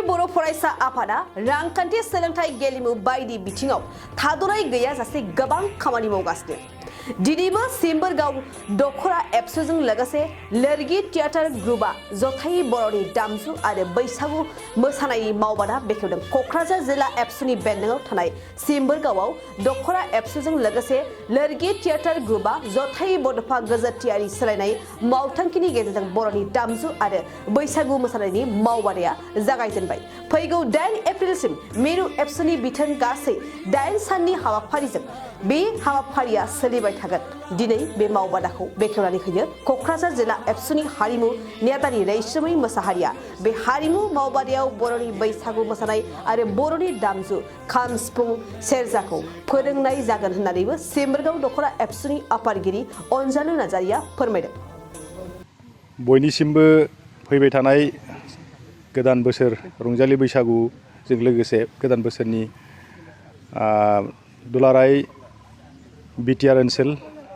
दुलाराय बर' फरायसा आफादा रांखान्थि सोलोंथाइ गेलेमु बायदि बिथिङाव थाद'नाय गैयाजासे गोबां खामानि मावगासिनो। दिनैबो सिम्बोरगाव दख'र एबसुजों लोगोसे लोरगि थियेटार ग्रुपआ जथायै बर'नि दामजु आरो बैसागु मोसानायनि मावबादा बेखेवदों। क'क्राझार जिल्ला एबसुनि बेन्दोङाव थानाय सिम्बोरगावआव दख'र एबसुजों लोगोसे लोरगि थियेटार ग्रुपआ जथायै बड'फा गोजोरथियारि सोलायनाय मावथांखिनि गेजेरजों बर'नि दामजु आरो बैसागु मोसानायनि मावबादाया जागायजेनबाय। फैगौ 8 एप्रिलसिम मिरु एबसुनि बिथोन गासै 8 साननि हाबाफारिजों बे हाबाफारिया सोलिबाय थागोन। दिनै बे मावबादाखौ बेखेवनानै होयो क'क्राझार जिल्ला एबसुनि हारिमु नेहाथारि रैसुमै मोसाहारिया। बे हारिमु मावबादायाव बर'नि बैसागु मोसानाय आरो बर'नि दामजु खाम सिफुं सेरजाखौ फोरोंनाय जागोन होननानैबो सिम्बोरगाव दख'र एबसुनि आफादगिरि अनजालु नार्जारिया फोरमायदों। बयनिसिमबो फैबाय थानाय गोदान बोसोर रंजालि बैसागुजों लोगोसे गोदान बोसोरनि दुलाराय बिटिआर ओनसोल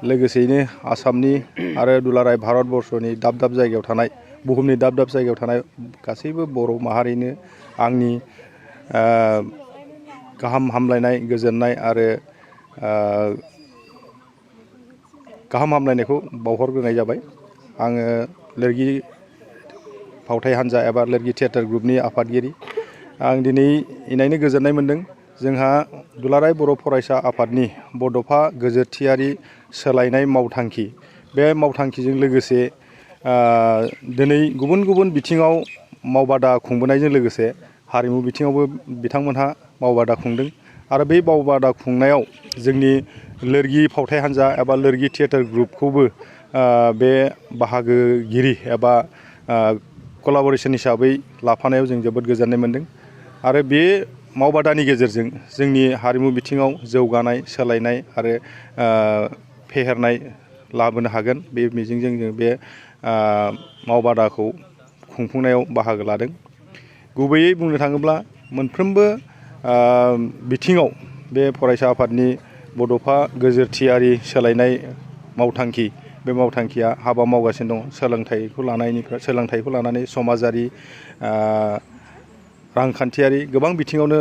लोगोसेयैनो आसामनि आरो दुलाराय भारतबर्षनि दाब दाब जायगायाव थानाय बुहुमनि दाब दाब जायगायाव थानाय गासैबो बर' माहारिनो आंनि गाहाम हामलायनाय गोजोननाय आरो गाहाम हामलायनायखौ बावहरग्रोनाय जाबाय। आङो लोरगि फावथाय हान्जा एबा लोरगि थियेटार ग्रुपनि आफादगिरि। आं दिनै इनायनो गोजोननाय मोन्दों। जोंहा दुलाराय बर' फरायसा आफादनि बड'फा गोजोरथियारि सोलायनाय मावथांखि, बे मावथांखिजों लोगोसे दिनै गुबुन गुबुन बिथिङाव मावबादा खुंबोनायजों लोगोसे हारिमु बिथिङावबो बिथांमोनहा मावबादा खुंदों आरो बे मावबादा खुंनायाव जोंनि लोरगि फावथाय हान्जा एबा लोरगि थियेटार ग्रुपखौबो बे बाहागोगिरि एबा कलाबरेसन हिसाबै लाफानायाव जों जोबोद गोजोननाय मोन्दों आरो बे मावबादानि गेजेरजों जोंनि हारिमु बिथिङाव जौगानाय सोलायनाय आरो फेहेरनाय लाबोनो हागोन। बे मिजिंजों जों बे मावबादाखौ खुंफुंनायाव बाहागो लादों। गुबैयै बुंनो थाङोब्ला मोनफ्रोमबो बिथिङाव बे फरायसा आफादनि बड'फा गोजोरथियारि सोलायनाय मावथांखि, बे मावथांखिया हाबा मावगासिनो दं। सोलोंथाइखौ लानानै समाजारि रांखान्थियारि गोबां बिथिङावनो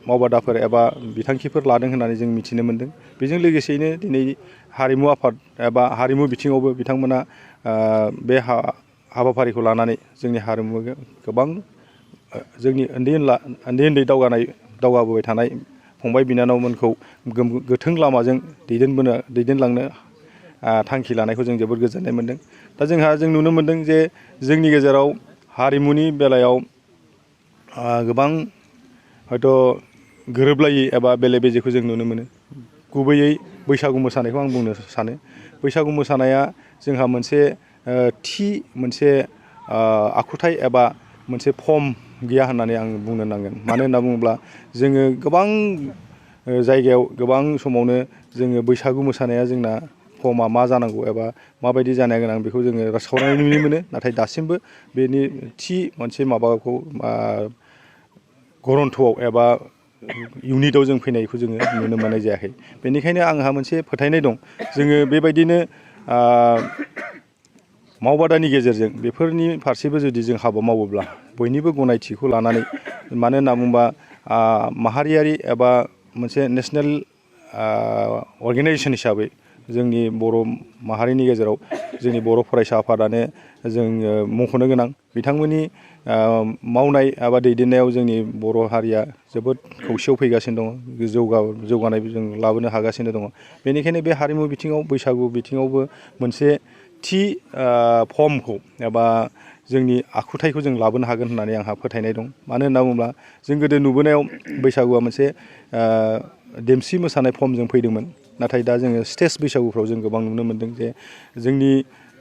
मावबादाफोर एबा बिथांखिफोर लादों होननानै जों मिथिनो मोन्दों। बेजों लोगोसेयैनो दिनै हारिमु आफाद एबा हारिमु बिथिङावबो बिथांमोना बे हाबाफारिखौ लानानै जोंनि हारिमु गोबां जोंनि उन्दै दावगाबोबाय थानाय फंबाय बिनानावमोनखौ गोथों लामाजों दैदेनलांनो थांखि लानायखौ जों जोबोद गोजोननाय मोन्दों। दा जों नुनो मोन्दों जे जोंनि गेजेराव हारिमुनि बेलायाव गोबां हयथ' गोरोबलायै एबा बेले बेजेखौ जों नुनो मोनो। गुबैयै बैसागु मोसानायखौ आं बुंनो सानो। बैसागु मोसानाया जोंहा मोनसे आखुथाय एबा मोनसे फर्म गैया होननानै आं बुंनो नांगोन। मानो होनना बुङोब्ला जोङो गोबां जायगायाव गोबां समावनो जोङो बैसागु मोसानाया जोंना फर्मआ मा जानांगौ एबा माबायदि जानो गोनां बेखौ जोङो सावरायनाय नुनो मोनो। नाथाय दासिमबो बेनि थि मोनसे माबाखौ गरन्थ'आव एबा इउनिटआव जों फैनायखौ जोङो नुनो मोननाय जायाखै। बेनिखायनो आंहा मोनसे फोथायनाय दं, जोङो बेबायदिनो मावबादानि गेजेरजों बेफोरनि फारसेबो जुदि जों हाबा मावोब्ला बयनिबो गनायथिखौ लानानै, मानो होनना बुङोबा माहारियारि एबा मोनसे नेसनेल अर्गेनाइजेसन हिसाबै जोंनि बर' माहारिनि गेजेराव जोंनि बर' फरायसा आफादानो जों मख'नो गोनां। बिथांमोननि मावनाय एबा दैदेननायाव जोंनि बर' हारिया जोबोद खौसेयाव फैगासिनो दङ, जौगानाय जों लाबोनो हागासिनो दङ। बेनिखायनो बे हारिमु बिथिङाव बैसागु बिथिङावबो मोनसे थि फर्मखौ एबा जोंनि आखुथायखौ जों लाबोनो हागोन होननानै आंहा फोथायनाय दं। मानो होनना बुङोब्ला जों गोदो नुबोनायाव बैसागुआ मोनसे देमसि मोसानाय फर्मजों फैदोंमोन। नाथाय दा जोङो स्टेज बैसागुफ्राव जों गोबां नुनो मोन्दों जे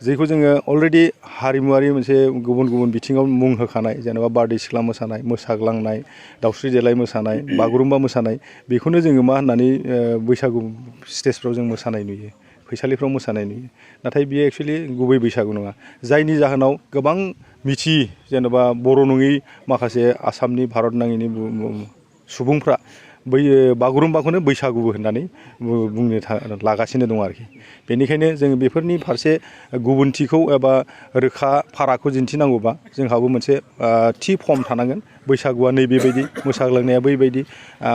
जेखौ जोङो अलरेडि हारिमुवारि मोनसे गुबुन गुबुन बिथिङाव मुं होखानाय, जेनेबा बारदै सिख्ला मोसानाय, मोसाग्लांनाय, दावस्रि देलाय मोसानाय, बागुरुम्बा मोसानाय, बेखौनो जोङो मा होननानै बैसागु स्टेजफ्राव जों मोसानाय नुयो, फैसालिफ्राव मोसानाय नुयो। नाथाय बियो एक्सुवेलि गुबै बैसागु नङा। जायनि जाहोनाव गोबां मिथियि, जेनेबा बर' नङि माखासे आसामनि भारत नाङैनि सुबुंफ्रा बागुरुम्बाखौनो बैसागुबो होननानै बुंनो लागासिनो दं आरोखि। बेनिखायनो जों बेफोरनि फारसे गुबुनथिखौ एबा रोखा फारागखौ दिन्थिनांगौबा जोंहाबो मोनसे थि फर्म थानांगोन। बैसागुआ नैबेबायदि, मोसाग्लांनाया बैबायदि,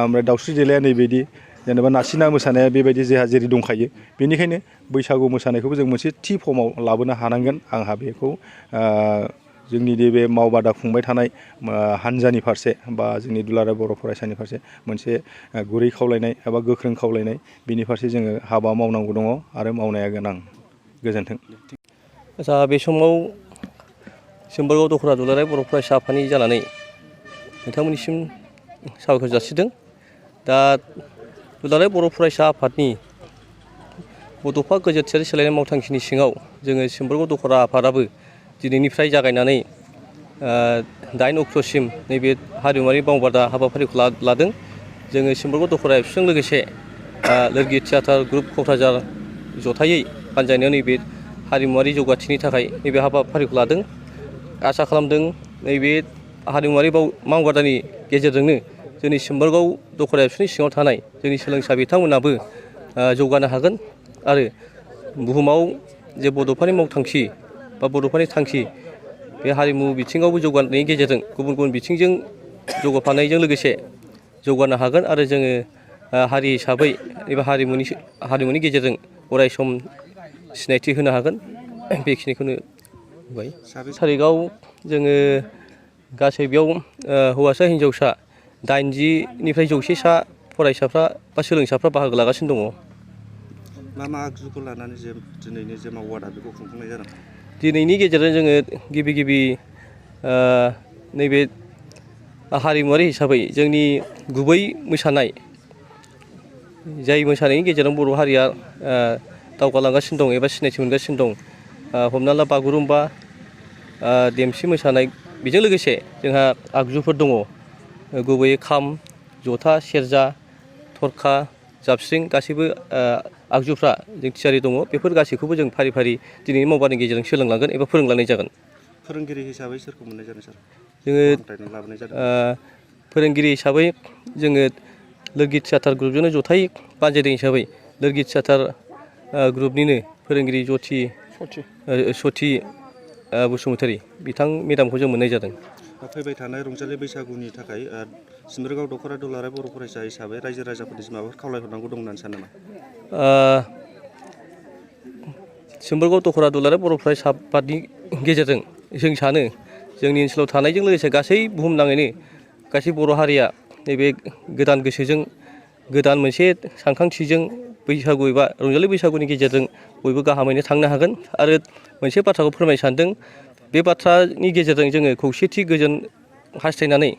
ओमफ्राय दावस्रि देलाया नैबायदि, जेनेबा नासिना मोसानाया बेबायदि जोंहा जेरै दंखायो। बेनिखायनो बैसागु मोसानायखौबो जों मोनसे थि फर्माव लाबोनो हानांगोन। आंहा बेखौ जोंनि बे मावबादा खुंबाय थानाय हान्जानि फारसे बा जोंनि दुलाराय बर' फरायसानि फारसे मोनसे गुरै खावलायनाय एबा गोख्रों खावलायनाय, बिनि फारसे जोङो हाबा मावनांगौ दङ आरो मावनाया गोनां। गोजोन्थों। आच्चा, बे समाव सिम्बोरगाव दख'रा दुलाराय बर' फरायसा आफादनि जानानै नोंथांमोननिसिम साबायखर जासिदों। दा दुलाराय बर' फरायसा आफादनि बड'फा गोजोरथियारि सोलायनाय मावथांखिनि सिङाव जोङो सिम्बोरगाव दख'रा आफादाबो दिनैनिफ्राय जागायनानै 8 अक्ट'सिम नैबे हारिमुवारि मावबादा हाबाफारिखौ लादों। जोङो सिम्बोरगाव दख'रा एबसुजों लोगोसे लोरगि थियाटार ग्रुप क'क्राझार जथायै बानजायनायाव नैबे हारिमुवारि जौगाथिनि थाखाय नैबे हाबाफारिखौ लादों। आसा खालामदों नैबे हारिमुवारि मावबादानि गेजेरजोंनो जोंनि सिम्बोरगाव दख'रा एबसुनि सिङाव थानाय जोंनि सोलोंसा बिथांमोनाबो जौगानो हागोन आरो बुहुमाव जे बड'फानि मावथांखि बा बड'फानि थांखि, बे हारिमु बिथिङावबो जौगानायनि गेजेरजों गुबुन गुबुन बिथिंजों जौगाफानायजों लोगोसे जौगानो हागोन आरो जोङो हारि हिसाबै एबा हारिमुनि गेजेरजों अराय सम सिनायथि होनो हागोन। बेखिनिखौनो बुंबाय। 7 थारिखआव जोङो गासै बेयाव हौवासा हिन्जावसा 80निफ्राय 100सा फरायसाफ्रा बा सोलोंसाफ्रा बाहागो लागासिनो दङ। मा आगजुखौ लानानै जे दिनैनि जे मावबादा बेखौ खुंफुंनाय जादों? दिनैनि गेजेरजों जोङो गिबि नैबे हारिमुवारि हिसाबै जोंनि गुबै मोसानाय, जाय मोसानायनि गेजेरजों बर' हारिया दावगालांगासिनो दं एबा सिनायथि मोनगासिनो दं, हमना ला बागुरुम्बा, देमसि मोसानाय, बेजों लोगोसे जोंहा आगजुफोर दङ। गुबैयै खाम, जथा, सेरजा, थरखा, जाबस्रिं गासैबो आगजुफ्रा जों थियारि दङ। बेफोर गासैखौबो जों फारि फारि दिनैनि मावबादानि गेजेरजों सोलोंलांगोन एबा फोरोंलांनाय जागोन। फोरोंगिरि हिसाबै सोरखौ मोननाय जादों सार? जोङो लाबोनाय जादों फोरोंगिरि हिसाबै जोङो लोरगि थियाटार ग्रुपजोंनो जथायै बानजायदों हिसाबै लोरगि थियाटार ग्रुपनिनो फोरोंगिरि सथि बसुमतारी बिथां मेदामखौ जों मोननाय जादों। फैबाय थानाय रंजालि बैसागुनि थाखाय सिम्बोरगाव दख'रा दुलाराय बर' फरायसा हिसाबै रायजो राजाफोरनिसिम माबाफोर खावलायहरनांगौ दं होननानै सानो नामा? सिम्बोरगाव दख'रा दुलाराय बर' फरायसा आफादनि गेजेरजों जों सानो जोंनि ओनसोलाव थानायजों लोगोसे गासै बुहुमनाङैनो गासै बर' हारिया नैबे गोदान गोसोजों, गोदान मोनसे सानखांथिजों बैसागु एबा रंजालि बैसागुनि गेजेरजों बयबो गाहामैनो थांनो हागोन। आरो मोनसे बाथ्राखौ फोरमायनो सानदों, बे बाथ्रानि गेजेरजों जोङो खौसेथि गोजोन हास्थायनानै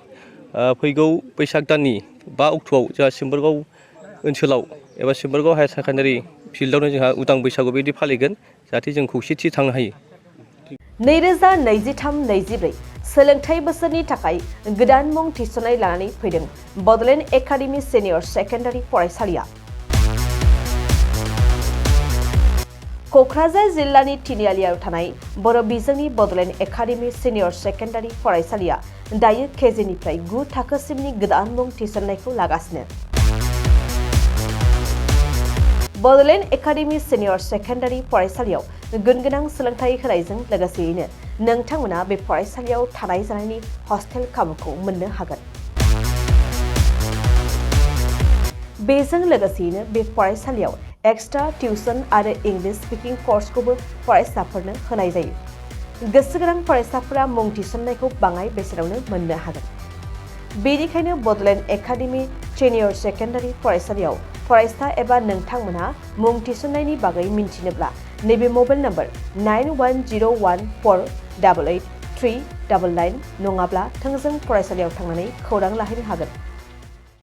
फैगौ बैसाग दाननि 5 अक्ट'आव जोंहा सिम्बोरगाव ओनसोलाव एबा सिम्बोरगाव हायार सेकेन्डारि फिल्डआवनो जोंहा उदां बैसागु बेबायदि फालिगोन, जाहाथे जों खौसेथि थांनो हायो। 2023-24 सोलोंथाइ बोसोरनि थाखाय गोदान मुं थिसननाय लानानै फैदों बड'लेण्ड एकाडेमि सिनियर सेकेन्डारि फरायसालिया। क'क्राझार जिल्लानि तिनिआलियाव थानाय बर' बिजोंनि बड'लेण्ड एकाडेमि सिनियर सेकेन्डारि फरायसालिया दायो केजिनिफ्राय 9 थाखोसिमनि गोदान मुं थिसननायखौ लागासिनो। बड'लेण्ड एकाडेमि सिनियर सेकेन्डारि फरायसालियाव गुनगोनां सोलोंथाइ होनायजों लोगोसेयैनो नोंथांमोना बे फरायसालियाव थानाय जानायनि हस्टेल खाबुखौ मोननो हागोन। बेजों लोगोसेयैनो बे फरायसालियाव एक्सट्रा टिउसन आरो इंलिश स्पिकिं कर्सखौबो फरायसाफोरनो होनाय जायो। गोसो गोनां फरायसाफोरा मुं थिसननायखौ बाङाय बेसेनावनो मोननो हागोन। बेनिखायनो बड'लेण्ड एकाडेमि सिनियर सेकेन्डारि फरायसालियाव फरायसा एबा नोंथांमोनहा मुं थिसननायनि बागै मिन्थिनोब्ला नैबे मबाइल नम्बर 9101488399 नङाब्ला थोंजों फरायसालियाव थांनानै खौरां लाहैनो हागोन।